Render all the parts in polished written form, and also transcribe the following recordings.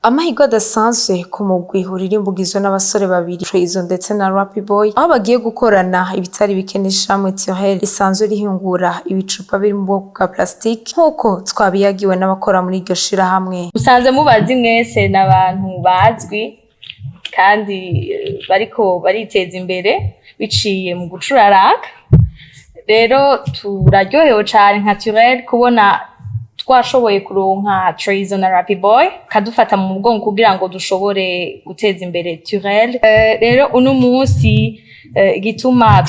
Amahirwe adasanzwe ku mugwi uririmba ugizwe n'abasore babiri, Trezo ndetse na Rappy Boy, aho bagiye gukorana ibitari bike n'ishirahamwe Turel risanzwe rihingura ibicupa biri mu bwoko bwa plastique, nk'uko twabiyagiwe n'abakora muri iryo shirahamwe. Musanze mubazi mwese, n'abantu bazwi kandi bariko bariteza imbere biciye mu gucuraranga. Rero turaryohewe cane nka Turel kubona twashoboye kuronka Trezo na Rappy Boy kadufata mu mugongo kugira ngo dushobore guteza imbere Turel. Rero uno munsi igituma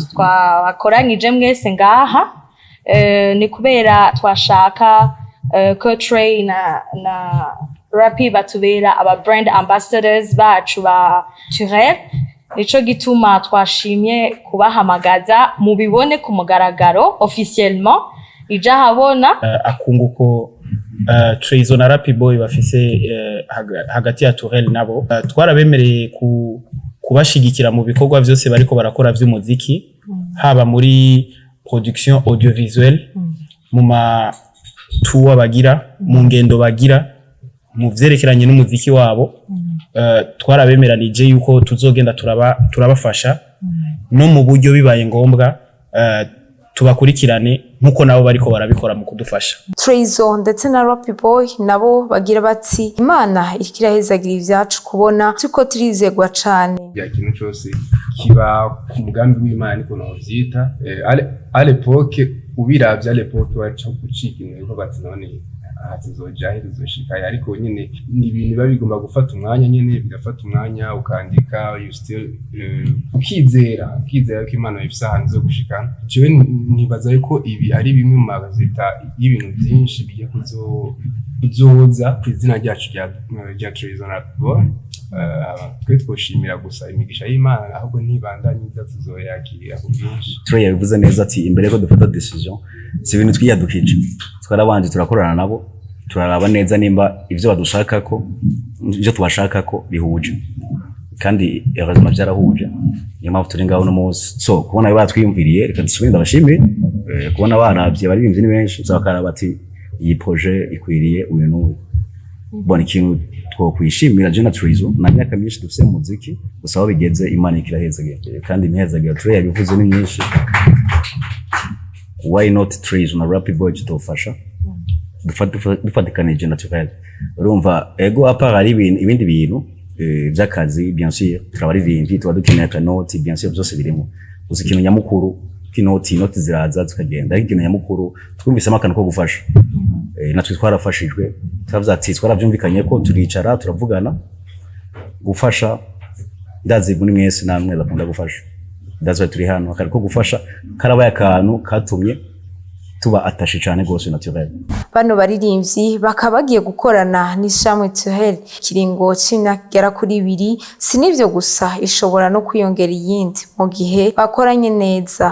twabakoranyije mwese ngaha ni kubera twashaka ko Trey na Rappy batubera aba brand ambassadors bacu ba Turel. Nico gituma twashimye kubahamagaza mubibone ku mugaragaro, officiellement ija habona. Akunguko Trezo na Rappy Boy bafise hagati ya Turel nabo, twarabemereye kubashigikira mu bikorwa vyose bariko barakora vy'umuziki, haba muri production audiovisuelle, mu ma tour bagira, mu ngendo bagira, mu vyerekeranye n'umuziki wabo. Twarabemeranije yuko tuzogenda turabafasha no mu buryo bibaye ngombwa, tubakurikirane nkuko nabo bariko barabikora mu kudufasha. Trezo ndetse na Rappy Boy nabo bagira bati: "Imana iriko irahezagira ivyacu kubona turiko turizegwa cane." Ya, ikintu cyose kiba ku mugambi w'Imana, niko novyita. À l'époque, ubiravye à l'époque, waca ucika intego bati: "None aha tuzoja he, tuzoshika he?" Ariko nyene ni ibintu biba bigomba gufata umwanya nyene, bigafata umwanya ukandika, you still ukizera ko Imana ifise ahantu zo gushikana. Jewe nibaza yuko ibi ari bimwe mu mazita y'ibintu byinshi bigiye kuzoza ku izina ryacu rya Trezo na Boy. Twe twoshimira gusa imigisha y'Imana, ahubwo ntibandanye iza, tuzoyakira ku bwinshi. Trey yabivuze neza ati imbere ko dufata décision, si ibintu twiyadukije, twarabanje turakorana nabo, turaraba neza nimba ivyo badushakako, ivyo tubashakako bihuje, kandi heureusement byarahuje. Niyo mpamvu turi ngaho uno munsi. So kubona batwiyumviriye, reka dusubire ndabashimire. Kubona baravye abaririmbyi ni benshi, so bakaraba ati iyi projet ikwiriye uyu n'uyu. Bona ikintu twokwishimira je na Trezo, na myaka myinshi dufise mu muziki, gusa aho bigeze Imana ikirahezagira, kandi imihezagiro Trey yabivuze ni myinshi. Why not Trezo na Rappy Boy tutofasha dufatikanije na Turel? Urumva, ego, à part ari ibintu, ibindi bintu vy'akazi, bien sûr turabaririmbyi, tuba dukeneye akanoti, bien sûr byose birimo. Gusa ikintu nyamukuru k'inoti, inoti ziraza zikagenda, ariko ikintu nyamukuru twumvisemo akantu ko gufasha. Natwe twarafashijwe, turavuze ati twaravyumvikanye ko turicara turavugana gufasha. Ndazi muri mwese namwe bakunda gufasha, that's why turi hano. Akantu ko gufasha karabaye akantu katumye tuba attaché cane gose naturel. Bano baririmbyi bakaba bagiye gukorana n'ishirahamwe Turel ikiringo c'imyaka igera kuri 2. Si n'ivyo gusa, ishobora no kwiyongera iyindi mu gihe bakoranye neza.